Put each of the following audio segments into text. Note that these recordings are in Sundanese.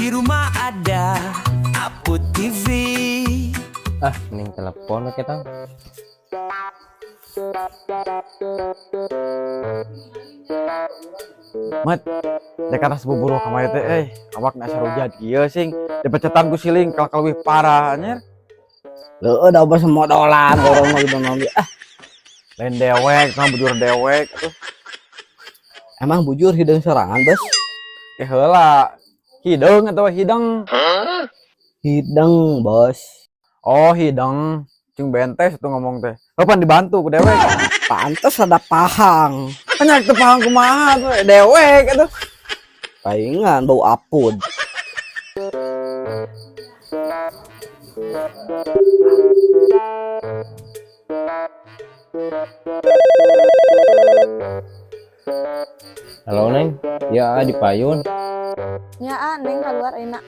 Di rumah ada Aput TV. Ah, mending telepon oke tang. Mat, dek atas buburu kamari teh euy, awak asa rujat kieu sing dipecetan ku siling kalak leuwih parah anjir. Leueuh da bos modolan orang mah gitu mah. Ah, Lain dewek, mah bujur dewek atuh. Emang bujur hideung sorangan, Bos? Ke heula. Hideung atau hideng? Hideng, Bos. Oh, hideng. Cing bentes itu ngomong teh. Kapan dibantu ku dewek? Pantes ada pahang. Banyak teu pahang kumaha tuh dewek atuh. Palingan bau apud. Halo Neng, ya di payun. Ya, ah, Neng keluar enak.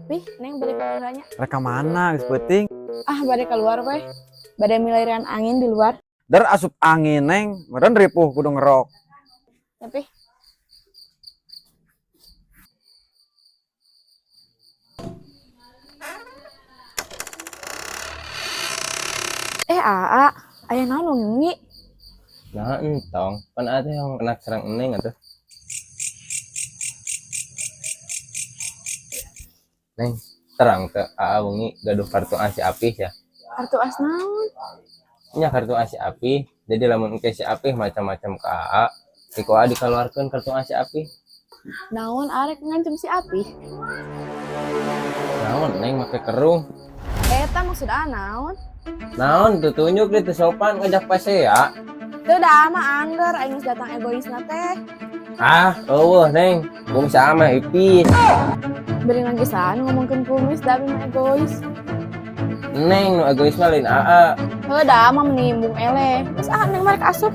Wih, Neng balik keluar nya. Rek ka mana geus peuting? Ah, balik keluar weh. Bade milarian angin di luar. Der asup angin Neng, meureun ripuh kudu ngerok. Tapi Aa, aya naon wengi? Nah, entong. Pan ate yang kena serang Neng atuh. Neng, terang teu aa wengi gaduh kartu as si Apih ya. Kartu as naon? Nya kartu as si Apih. Jadi lamun engke si Apih macam-macam ka aa, ku aa dikaluarkeun kartu as si Apih. Naon arek ngancem si Apih? Naon Neng make kerung? Eta maksud aa naon? Naon teu tunjuk di teu sopan ngajak pasea. Teu da mah angger aing geus datang egoisna teh. Ah, eueuh Neng, kumis aa mah ipis. Beri lagi saha nu ngomongkeun kumis da abi mah egois. Neng nu egois mah lain aa. Heuh da mah menimbung eleh. Geus ah Neng marek asup.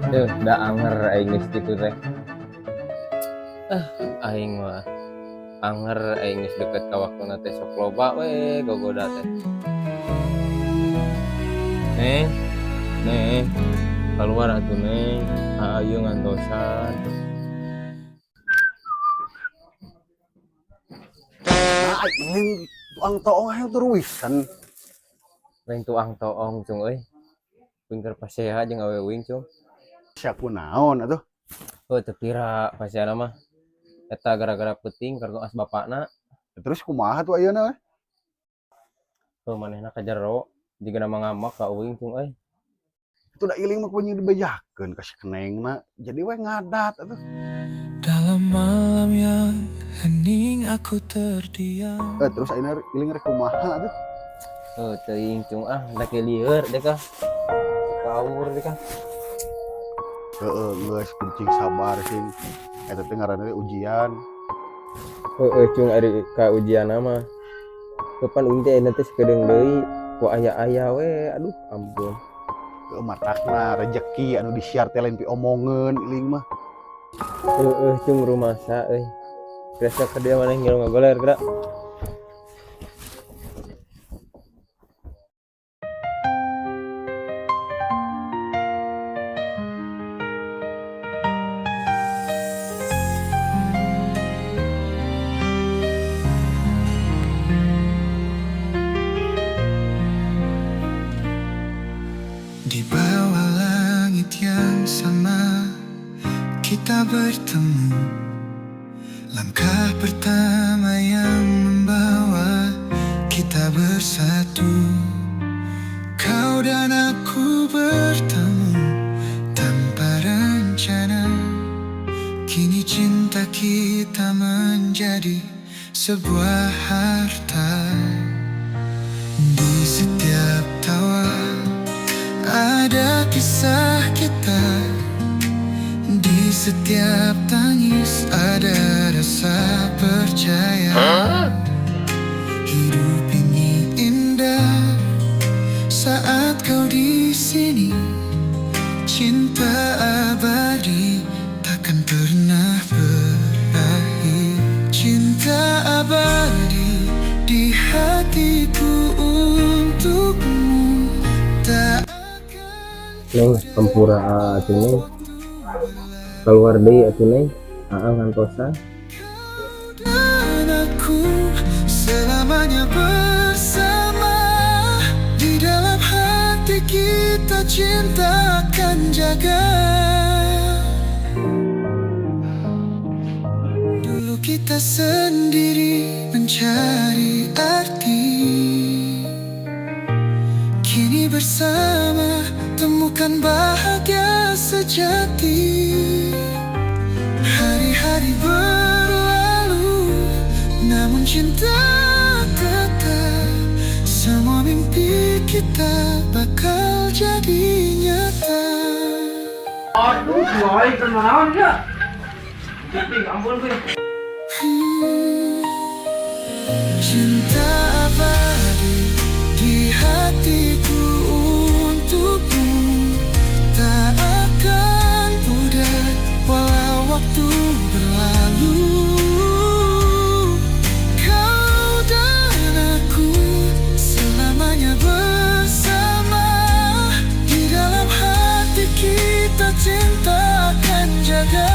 Duh, da anger aing geus kitu teh. Ah, aing mah anger aing geus deket ka waktuna teh sok loba we gogoda teh. Neng, Neng, keluar atuh Neng. Ayo ngantosan. Nah, ini tuang toong ayo teruisan. Lain tuang toong cung euy. Wing keur pasea jeung awe wing cung. Siapa naon atuh? Oh, teu pira paseana mah. Eta gara-gara peuting kartu as bapakna. Terus kumaha tuh ayeuna? Heuh manehna ka jero jiga nama ngamak ka uing cung euy. Itu da iling mah kudu dibejakeun ka si kenengna. Jadi we ngadat atuh. Dalam malam yang hening aku terdiam. Terus ayeuna iling rek kumaha atuh? Heuh teuing cung ah, da ke lieur deh kah. Kaur deh kah. Heeh, geus kucing sabar sing. Eta teh ngaranna teh ujian. Heeh cung ari ka ujian mah. Kapan uing teh ayeuna teh sakedeung deui ku aya-aya we, aduh ampun. Heuh matakna rejeki anu disiar teh lain piomongeun iling mah. Heeh cung rumasa euy. Rasa ka dia maneh ngilu ngagoler geura. Di bawah langit yang sama kita bertemu. Langkah pertama yang membawa kita bersatu. Kau dan aku bertemu tanpa rencana. Kini cinta kita menjadi sebuah harta. Di setiap tawa ada kisah kita. Di setiap tangis ada rasa percaya. Hidup ini indah saat kau di sini. Cinta abadi takkan pernah berakhir. Cinta abadi di hatiku untukmu. Tak akan Neng, hampura atuh Neng. Keluar deui atuh Neng. Heeh, ngantosan. Kau dan aku selamanya bersama. Di dalam hati kita cinta akan jaga. Dulu kita sendiri mencari arti, kini bersama temukan bahagia sejati. Hari-hari berlalu, namun cinta tetap. Semua mimpi kita bakal jadi nyata. Aduh, aing keur naon ya? Ampun gue. Cinta abadi di hatiku untukmu, tak akan pudar walau waktu berlalu. Kau dan aku selamanya bersama. Di dalam hati kita cinta akan jaga.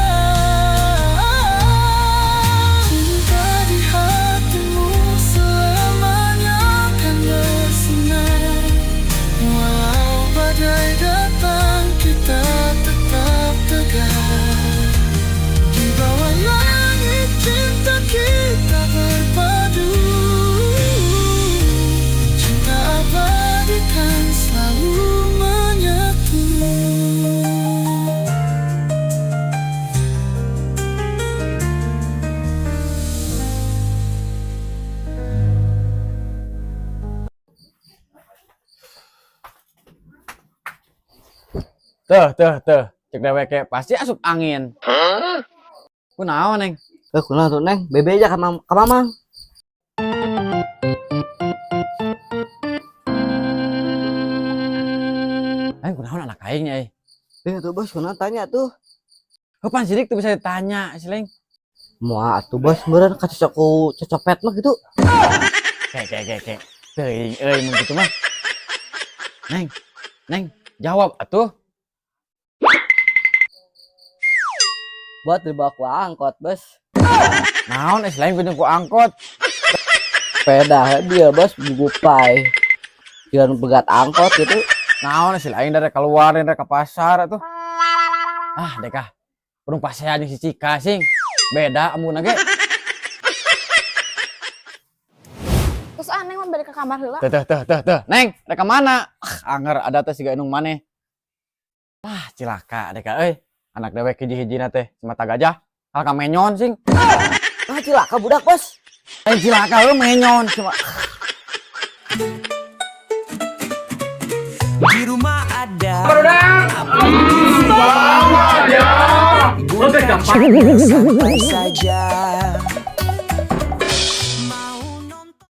Cinta di hatimu selamanya akan bersinar. Walau badai datang, kita tetap tegar. Di bawah langit cinta kita berpadu. Cinta abadi kan selalu menyatu. Tuh, tuh, tuh. Cek dewek ge pasti asup angin. Kunaon, Neng? Eh, kunaon tuh, Neng? Bebe aja ka ka Mamang. Aing kunaon anak aing nya euy. Eh, tuh Bos, kunaon tanya tuh. Heuh, pan sidik tuh bisa ditanya, si Leng. Moal atuh Bos, meureun kacocok ku cocopet mah gitu. Kek kek kek kek. Teuing euy mun kitu mah. Neng, Neng, jawab atuh. Buat dibawa ku angkot, Bos. Naon eh lain kudu ku angkot. Sepeda dia, Bos, bugupai. Jangan pegat angkot gitu. Naon eh lain dari keluar dari ke pasar atuh. Ah, dekah. Urang pasea jeung si Cika sing. Beda ambuna ge. Terus ah, Neng mah balik ke kamar heula. Tuh tuh tuh tuh tuh. Neng, rek ka mana? Ah, anger ada teh siga indung maneh. Ah, cilaka deka euy. Anak dewek hiji-hijina teh semata gajah. Hal ka menyon sing. Ah, cilaka budak, Bos. Eh cilaka euy menyon cuma. Di rumah ada santai saja.